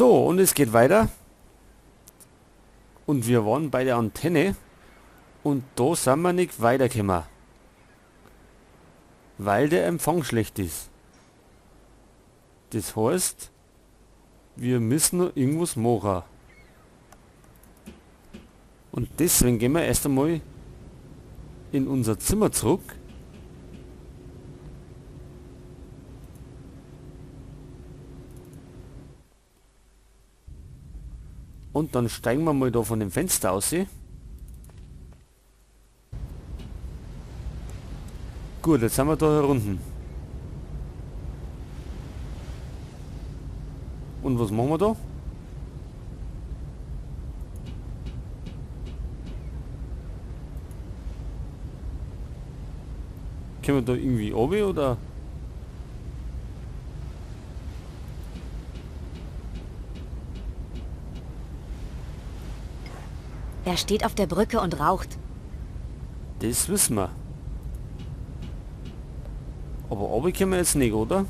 So, und es geht weiter. Und wir waren bei der Antenne. Und da sind wir nicht weitergekommen. Weil der Empfang schlecht ist. Das heißt, wir müssen noch irgendwas machen. Und deswegen gehen wir erst einmal in unser Zimmer zurück. Und dann steigen wir mal da von dem Fenster aus. Gut, jetzt sind wir da herunten. Und was machen wir da? Können wir da irgendwie runter, oder? Er steht auf der Brücke und raucht. Das wissen wir. Aber runter können wir jetzt nicht, oder?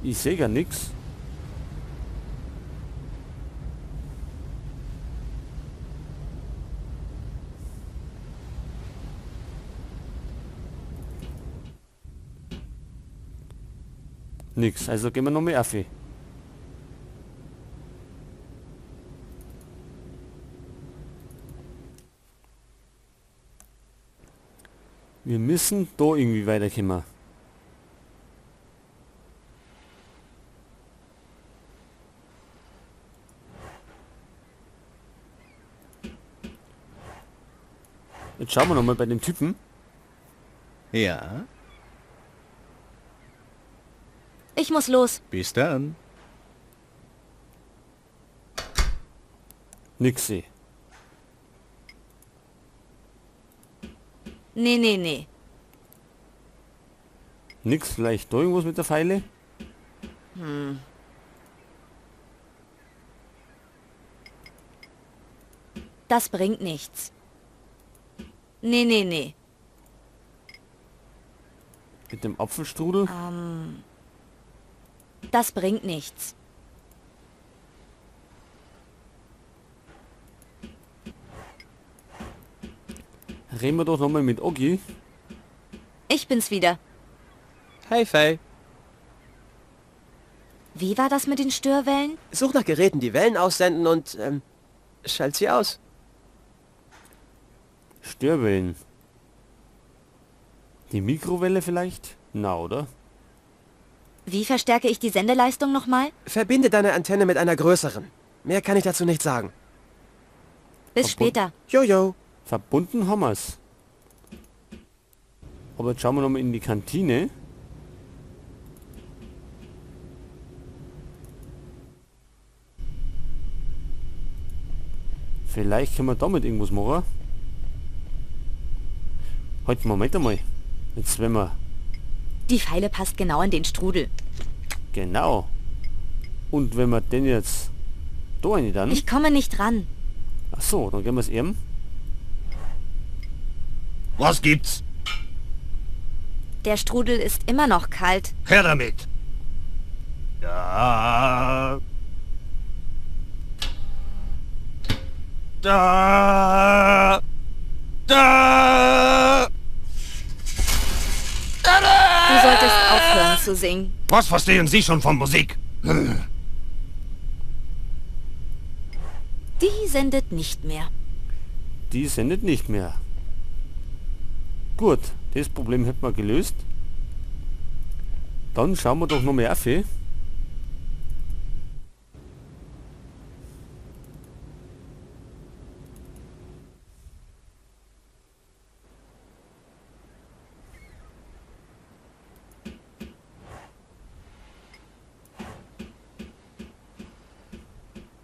Ich sehe gar nix. Nix, also gehen wir noch mehr auf. Wir müssen da irgendwie weiterkommen. Jetzt schauen wir nochmal bei dem Typen. Ja. Ich muss los. Bis dann. Nix seh. Nee, nee, nee. Nix, vielleicht da irgendwas mit der Pfeile? Hm. Das bringt nichts. Nee, nee, nee. Mit dem Apfelstrudel? Das bringt nichts. Reden wir doch nochmal mit Oggi. Ich bin's wieder. Hey Faye. Wie war das mit den Störwellen? Such nach Geräten, die Wellen aussenden und schalt sie aus. Störwellen. Die Mikrowelle vielleicht? Na, oder? Wie verstärke ich die Sendeleistung nochmal? Verbinde deine Antenne mit einer größeren. Mehr kann ich dazu nicht sagen. Bis später. Jojo. Verbunden haben wir's. Aber jetzt schauen wir nochmal in die Kantine. Vielleicht können wir damit irgendwas machen. Halt, Moment einmal. Jetzt wenn wir... Die Pfeile passt genau in den Strudel. Genau. Und wenn wir den jetzt da rein dann... Ich komme nicht ran. Ach so, dann gehen wir's eben. Was gibt's? Der Strudel ist immer noch kalt. Her damit! Da. Da. Da. Du solltest aufhören zu singen. Was verstehen Sie schon von Musik? Die sendet nicht mehr. Die sendet nicht mehr. Gut, das Problem hätten wir gelöst. Dann schauen wir doch noch mehr auf.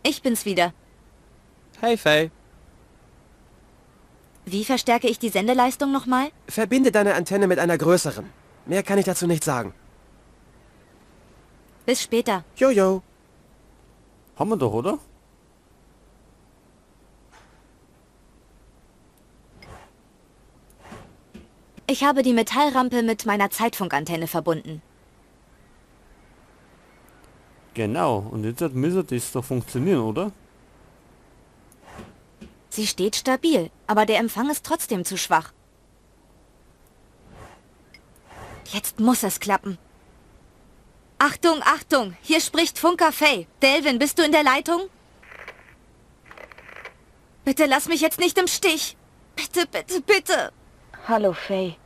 Ich bin's wieder. Hey Faye. Wie verstärke ich die Sendeleistung nochmal? Verbinde deine Antenne mit einer größeren. Mehr kann ich dazu nicht sagen. Bis später. Jojo. Haben wir doch, oder? Ich habe die Metallrampe mit meiner Zeitfunkantenne verbunden. Genau, und jetzt müsste das doch funktionieren, oder? Sie steht stabil, aber der Empfang ist trotzdem zu schwach. Jetzt muss es klappen. Achtung, Achtung! Hier spricht Funker Faye. Delvin, bist du in der Leitung? Bitte lass mich jetzt nicht im Stich. Bitte, bitte, bitte. Hallo, Faye.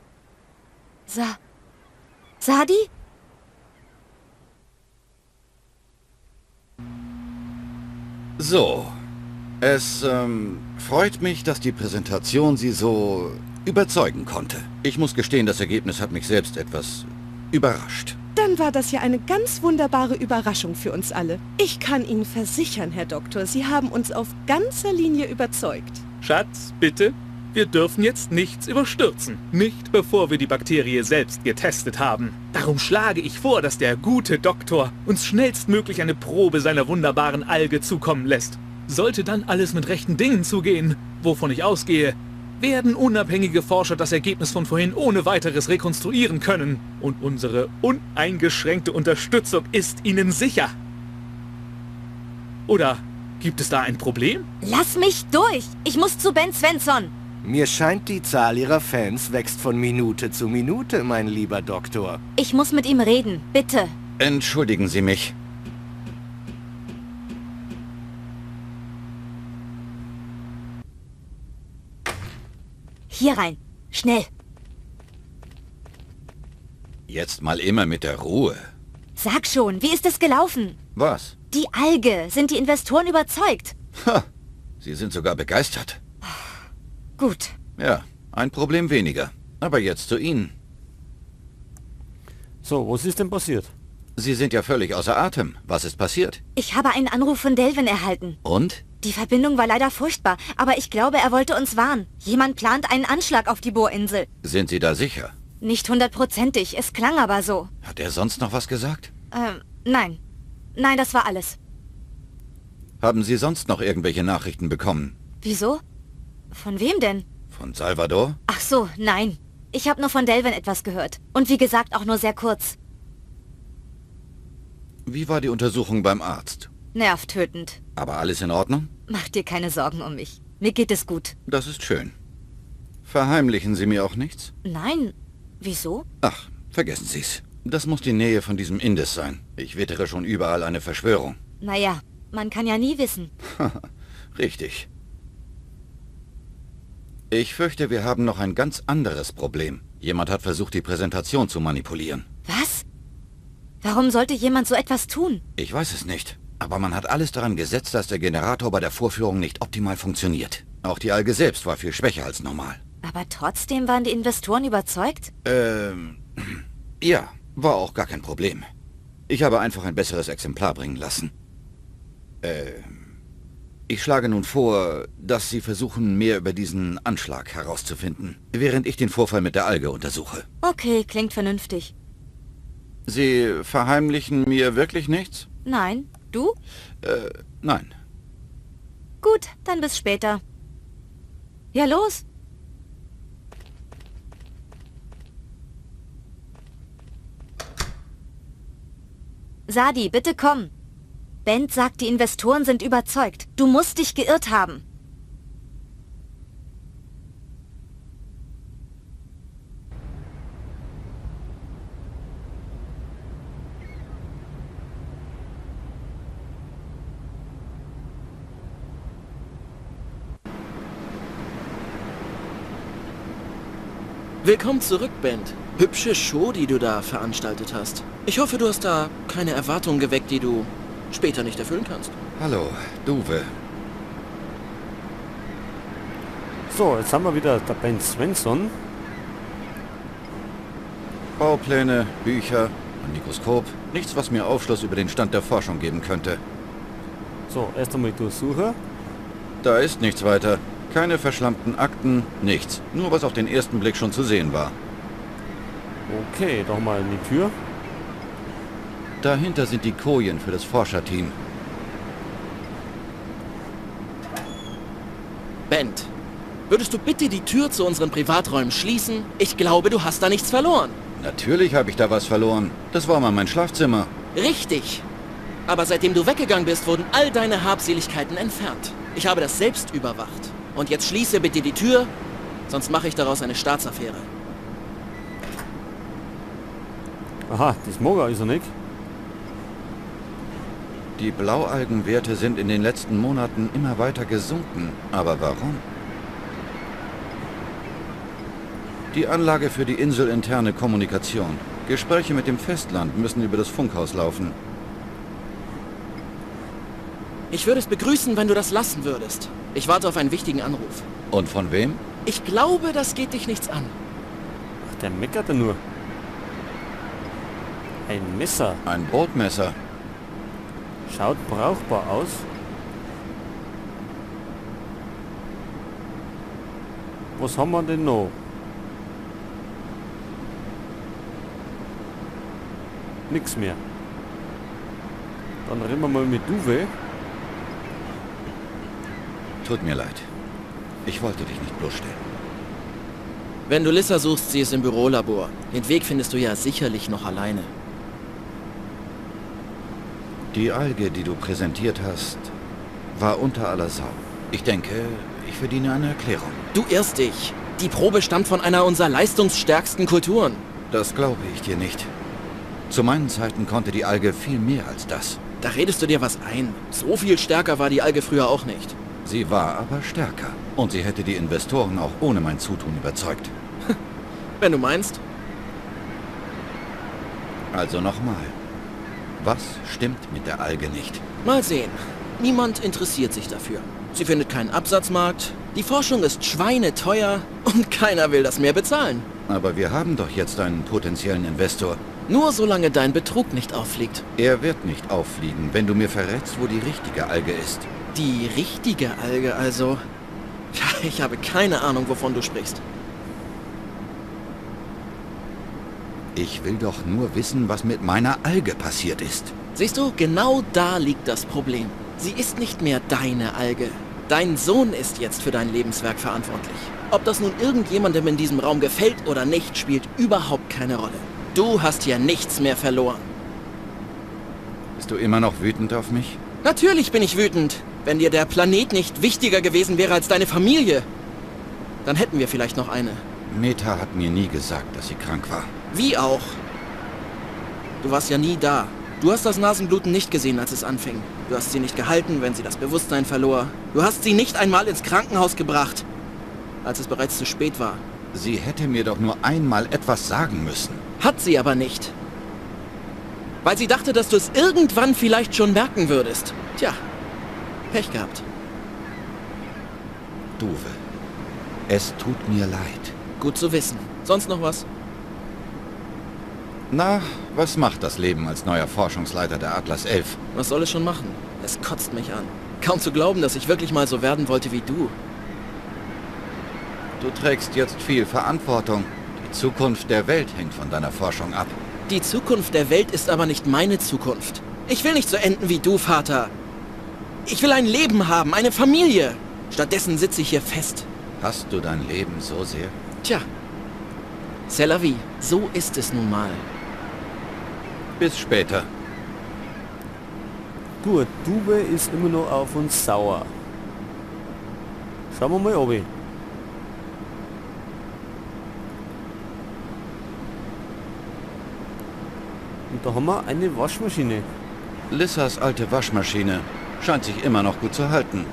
Sadi? So. Es freut mich, dass die Präsentation Sie so überzeugen konnte. Ich muss gestehen, das Ergebnis hat mich selbst etwas überrascht. Dann war das ja eine ganz wunderbare Überraschung für uns alle. Ich kann Ihnen versichern, Herr Doktor, Sie haben uns auf ganzer Linie überzeugt. Schatz, bitte. Wir dürfen jetzt nichts überstürzen. Nicht bevor wir die Bakterie selbst getestet haben. Darum schlage ich vor, dass der gute Doktor uns schnellstmöglich eine Probe seiner wunderbaren Alge zukommen lässt. Sollte dann alles mit rechten Dingen zugehen, wovon ich ausgehe, werden unabhängige Forscher das Ergebnis von vorhin ohne weiteres rekonstruieren können. Und unsere uneingeschränkte Unterstützung ist ihnen sicher. Oder gibt es da ein Problem? Lass mich durch! Ich muss zu Ben Svensson! Mir scheint, die Zahl Ihrer Fans wächst von Minute zu Minute, mein lieber Doktor. Ich muss mit ihm reden, bitte. Entschuldigen Sie mich. Hier rein. Schnell. Jetzt mal immer mit der Ruhe. Sag schon, wie ist es gelaufen? Was? Die Alge. Sind die Investoren überzeugt? Ha, sie sind sogar begeistert. Gut. Ja, ein Problem weniger. Aber jetzt zu Ihnen. So, was ist denn passiert? Sie sind ja völlig außer Atem. Was ist passiert? Ich habe einen Anruf von Delvin erhalten. Und? Die Verbindung war leider furchtbar, aber ich glaube, er wollte uns warnen. Jemand plant einen Anschlag auf die Bohrinsel. Sind Sie da sicher? Nicht hundertprozentig, es klang aber so. Hat er sonst noch was gesagt? Nein. Nein, das war alles. Haben Sie sonst noch irgendwelche Nachrichten bekommen? Wieso? Von wem denn? Von Salvador? Ach so, nein. Ich habe nur von Delvin etwas gehört. Und wie gesagt, auch nur sehr kurz. Wie war die Untersuchung beim Arzt? Nervtötend. Aber alles in Ordnung? Mach dir keine Sorgen um mich. Mir geht es gut. Das ist schön. Verheimlichen Sie mir auch nichts? Nein. Wieso? Ach, vergessen Sie's. Das muss die Nähe von diesem Indes sein. Ich wittere schon überall eine Verschwörung. Naja, man kann ja nie wissen. Richtig. Ich fürchte, wir haben noch ein ganz anderes Problem. Jemand hat versucht, die Präsentation zu manipulieren. Was? Warum sollte jemand so etwas tun? Ich weiß es nicht. Aber man hat alles daran gesetzt, dass der Generator bei der Vorführung nicht optimal funktioniert. Auch die Alge selbst war viel schwächer als normal. Aber trotzdem waren die Investoren überzeugt? Ja, war auch gar kein Problem. Ich habe einfach ein besseres Exemplar bringen lassen. Ich schlage nun vor, dass Sie versuchen, mehr über diesen Anschlag herauszufinden, während ich den Vorfall mit der Alge untersuche. Okay, klingt vernünftig. Sie verheimlichen mir wirklich nichts? Nein. Du? Nein. Gut, dann bis später. Ja, los! Sadi, bitte komm. Bent sagt, die Investoren sind überzeugt. Du musst dich geirrt haben. Willkommen zurück, Bent. Hübsche Show, die du da veranstaltet hast. Ich hoffe, du hast da keine Erwartungen geweckt, die du später nicht erfüllen kannst. Hallo, Duwe. So, jetzt haben wir wieder der Ben Svensson. Baupläne, Bücher, ein Mikroskop. Nichts, was mir Aufschluss über den Stand der Forschung geben könnte. So, erst einmal durchsuchen. Da ist nichts weiter. Keine verschlammten Akten, nichts. Nur was auf den ersten Blick schon zu sehen war. Okay, doch mal in die Tür. Dahinter sind die Kojen für das Forscherteam. Bent, Würdest du bitte die Tür zu unseren Privaträumen schließen? Ich glaube, du hast da nichts verloren. Natürlich habe ich da was verloren. Das war mal mein Schlafzimmer. Richtig. Aber seitdem du weggegangen bist, wurden all deine Habseligkeiten entfernt. Ich habe das selbst überwacht. Und jetzt schließe bitte die Tür, sonst mache ich daraus eine Staatsaffäre. Aha, das mag er also nicht. Die Blaualgenwerte sind in den letzten Monaten immer weiter gesunken. Aber warum? Die Anlage für die inselinterne Kommunikation. Gespräche mit dem Festland müssen über das Funkhaus laufen. Ich würde es begrüßen, wenn du das lassen würdest. Ich warte auf einen wichtigen Anruf. Und von wem? Ich glaube, das geht dich nichts an. Ach, der meckert ja nur. Ein Messer. Ein Brotmesser. Schaut brauchbar aus. Was haben wir denn noch? Nix mehr. Dann reden wir mal mit Duwe. Tut mir leid. Ich wollte dich nicht bloßstellen. Wenn du Lissa suchst, sie ist im Bürolabor. Den Weg findest du ja sicherlich noch alleine. Die Alge, die du präsentiert hast, war unter aller Sau. Ich denke, ich verdiene eine Erklärung. Du irrst dich. Die Probe stammt von einer unserer leistungsstärksten Kulturen. Das glaube ich dir nicht. Zu meinen Zeiten konnte die Alge viel mehr als das. Da redest du dir was ein. So viel stärker war die Alge früher auch nicht. Sie war aber stärker. Und sie hätte die Investoren auch ohne mein Zutun überzeugt. Wenn du meinst. Also nochmal. Was stimmt mit der Alge nicht? Mal sehen. Niemand interessiert sich dafür. Sie findet keinen Absatzmarkt, die Forschung ist schweineteuer und keiner will das mehr bezahlen. Aber wir haben doch jetzt einen potenziellen Investor. Nur solange dein Betrug nicht auffliegt. Er wird nicht auffliegen, wenn du mir verrätst, wo die richtige Alge ist. Die richtige Alge also? Tja, ich habe keine Ahnung, wovon du sprichst. Ich will doch nur wissen, was mit meiner Alge passiert ist. Siehst du, genau da liegt das Problem. Sie ist nicht mehr deine Alge. Dein Sohn ist jetzt für dein Lebenswerk verantwortlich. Ob das nun irgendjemandem in diesem Raum gefällt oder nicht, spielt überhaupt keine Rolle. Du hast hier nichts mehr verloren. Bist du immer noch wütend auf mich? Natürlich bin ich wütend. Wenn dir der Planet nicht wichtiger gewesen wäre als deine Familie, dann hätten wir vielleicht noch eine. Meta hat mir nie gesagt, dass sie krank war. Wie auch? Du warst ja nie da. Du hast das Nasenbluten nicht gesehen, als es anfing. Du hast sie nicht gehalten, wenn sie das Bewusstsein verlor. Du hast sie nicht einmal ins Krankenhaus gebracht, als es bereits zu spät war. Sie hätte mir doch nur einmal etwas sagen müssen. Hat sie aber nicht. Weil sie dachte, dass du es irgendwann vielleicht schon merken würdest. Tja, Pech gehabt. Duwe, es tut mir leid. Gut zu wissen. Sonst noch was? Na, was macht das Leben als neuer Forschungsleiter der Atlas 11? Was soll es schon machen? Es kotzt mich an. Kaum zu glauben, dass ich wirklich mal so werden wollte wie du. Du trägst jetzt viel Verantwortung. Die Zukunft der Welt hängt von deiner Forschung ab. Die Zukunft der Welt ist aber nicht meine Zukunft. Ich will nicht so enden wie du, Vater. Ich will ein Leben haben, eine Familie. Stattdessen sitze ich hier fest. Hast du dein Leben so sehr? Tja. C'est la vie. So ist es nun mal. Bis später. Gut, Duwe ist immer noch auf uns sauer. Schauen wir mal oben. Und da haben wir eine Waschmaschine. Lissas alte Waschmaschine scheint sich immer noch gut zu halten.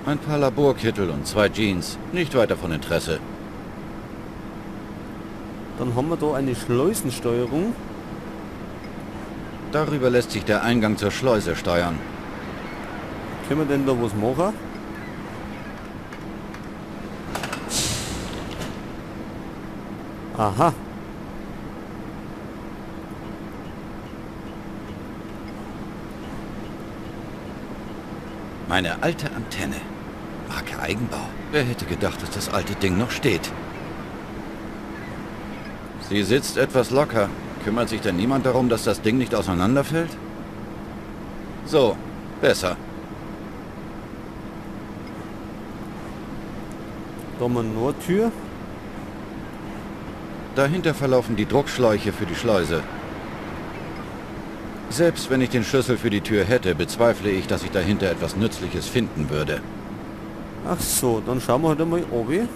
Ein paar Laborkittel und 2 Jeans. Nicht weiter von Interesse. Dann haben wir da eine Schleusensteuerung. Darüber lässt sich der Eingang zur Schleuse steuern. Können wir denn da was machen? Aha. Meine alte Antenne. Marke Eigenbau. Wer hätte gedacht, dass das alte Ding noch steht? Sie sitzt etwas locker. Kümmert sich denn niemand darum, dass das Ding nicht auseinanderfällt? So, Besser. Da haben wir eine Tür. Dahinter verlaufen die Druckschläuche für die Schleuse. Selbst wenn ich den Schlüssel für die Tür hätte, bezweifle ich, dass ich dahinter etwas Nützliches finden würde. Ach so, dann schauen wir halt einmal oben.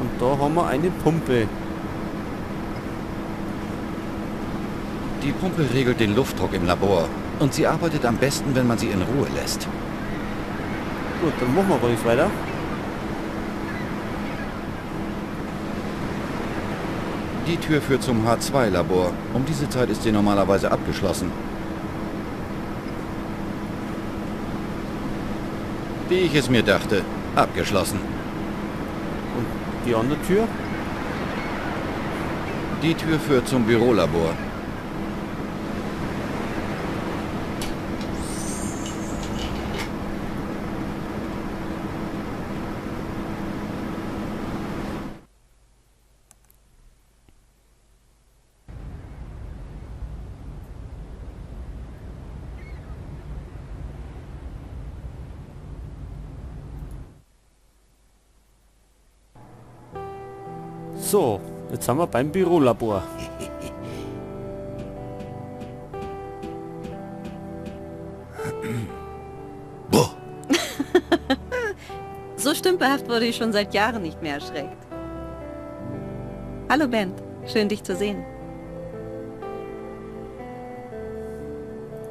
Und da haben wir eine Pumpe. Die Pumpe regelt den Luftdruck im Labor. Und sie arbeitet am besten, wenn man sie in Ruhe lässt. Gut, dann machen wir gar nichts weiter. Die Tür führt zum H2-Labor. Um diese Zeit ist sie normalerweise abgeschlossen. Wie ich es mir dachte, abgeschlossen. Und die andere Tür? Die Tür führt zum Bürolabor. So, jetzt sind wir beim Bürolabor. So stümperhaft wurde ich schon seit Jahren nicht mehr erschreckt. Hallo Bent, schön dich zu sehen.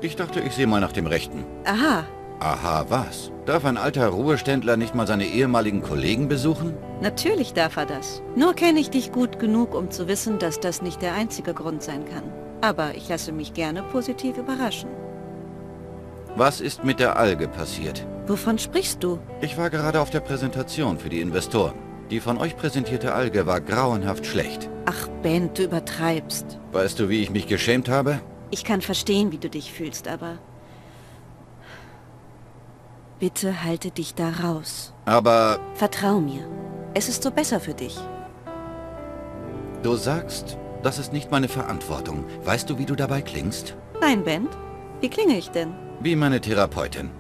Ich dachte, ich sehe mal nach dem Rechten. Aha. Aha, was? Darf ein alter Ruheständler nicht mal seine ehemaligen Kollegen besuchen? Natürlich darf er das. Nur kenne ich dich gut genug, um zu wissen, dass das nicht der einzige Grund sein kann. Aber ich lasse mich gerne positiv überraschen. Was ist mit der Alge passiert? Wovon sprichst du? Ich war gerade auf der Präsentation für die Investoren. Die von euch präsentierte Alge war grauenhaft schlecht. Ach, Ben, du übertreibst. Weißt du, wie ich mich geschämt habe? Ich kann verstehen, wie du dich fühlst, aber... Bitte halte dich da raus. Aber... Vertrau mir. Es ist so besser für dich. Du sagst, das ist nicht meine Verantwortung. Weißt du, wie du dabei klingst? Nein, Bent. Wie klinge ich denn? Wie meine Therapeutin.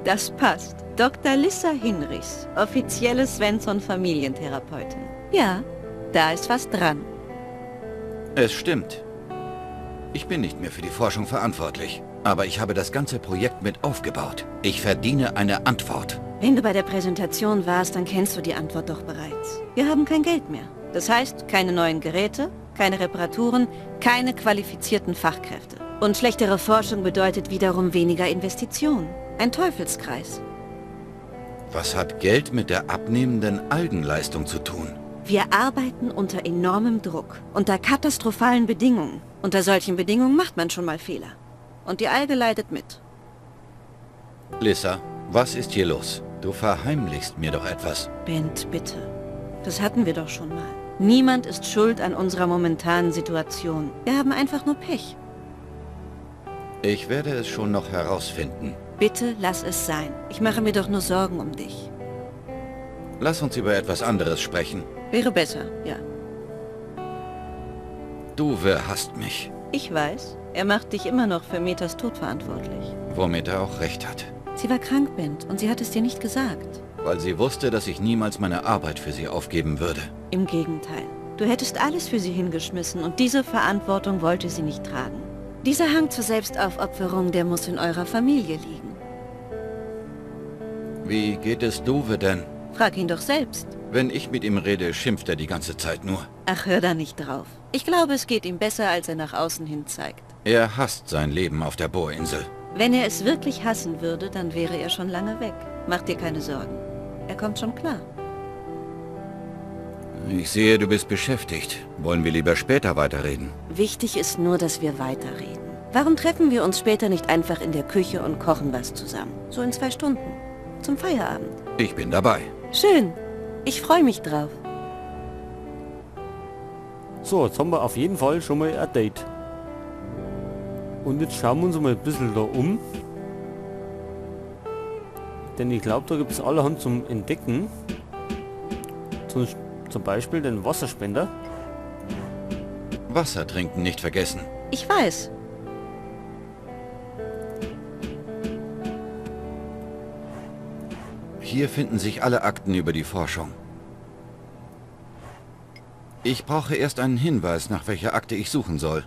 Das passt. Dr. Lissa Hinrichs, offizielle Svensson-Familientherapeutin. Ja, da ist was dran. Es stimmt. Ich bin nicht mehr für die Forschung verantwortlich. Aber ich habe das ganze Projekt mit aufgebaut. Ich verdiene eine Antwort. Wenn du bei der Präsentation warst, dann kennst du die Antwort doch bereits. Wir haben kein Geld mehr. Das heißt, keine neuen Geräte, keine Reparaturen, keine qualifizierten Fachkräfte. Und schlechtere Forschung bedeutet wiederum weniger Investitionen. Ein Teufelskreis. Was hat Geld mit der abnehmenden Algenleistung zu tun? Wir arbeiten unter enormem Druck, unter katastrophalen Bedingungen. Unter solchen Bedingungen macht man schon mal Fehler. Und die Alge leidet mit. Lissa, was ist hier los? Du verheimlichst mir doch etwas. Bent, bitte. Das hatten wir doch schon mal. Niemand ist schuld an unserer momentanen Situation. Wir haben einfach nur Pech. Ich werde es schon noch herausfinden. Bitte lass es sein. Ich mache mir doch nur Sorgen um dich. Lass uns über etwas anderes sprechen. Wäre besser, ja. Duwe hasst mich. Ich weiß. Er macht dich immer noch für Metas Tod verantwortlich. Womit er auch recht hat. Sie war krank, Bent, und sie hat es dir nicht gesagt. Weil sie wusste, dass ich niemals meine Arbeit für sie aufgeben würde. Im Gegenteil. Du hättest alles für sie hingeschmissen und diese Verantwortung wollte sie nicht tragen. Dieser Hang zur Selbstaufopferung, der muss in eurer Familie liegen. Wie geht es Duwe denn? Frag ihn doch selbst. Wenn ich mit ihm rede, schimpft er die ganze Zeit nur. Ach, hör da nicht drauf. Ich glaube, es geht ihm besser, als er nach außen hin zeigt. Er hasst sein Leben auf der Bohrinsel. Wenn er es wirklich hassen würde, dann wäre er schon lange weg. Mach dir keine Sorgen. Er kommt schon klar. Ich sehe, du bist beschäftigt. Wollen wir lieber später weiterreden? Wichtig ist nur, dass wir weiterreden. Warum treffen wir uns später nicht einfach in der Küche und kochen was zusammen? So in 2 Stunden. Zum Feierabend. Ich bin dabei. Schön. Ich freue mich drauf. So, jetzt haben wir auf jeden Fall schon mal ein Date. Und jetzt schauen wir uns mal ein bisschen da um. Denn ich glaube, da gibt es allerhand zum Entdecken. Zum Beispiel den Wasserspender. Wasser trinken nicht vergessen. Ich weiß. Hier finden sich alle Akten über die Forschung. Ich brauche erst einen Hinweis, nach welcher Akte ich suchen soll.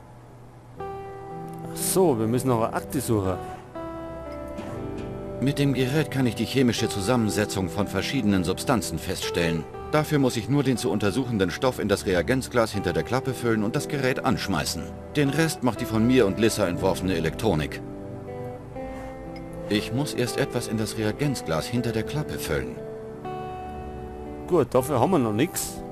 Ach so, wir müssen noch eine Akte suchen. Mit dem Gerät kann ich die chemische Zusammensetzung von verschiedenen Substanzen feststellen. Dafür muss ich nur den zu untersuchenden Stoff in das Reagenzglas hinter der Klappe füllen und das Gerät anschmeißen. Den Rest macht die von mir und Lissa entworfene Elektronik. Ich muss erst etwas in das Reagenzglas hinter der Klappe füllen. Gut, dafür haben wir noch nichts.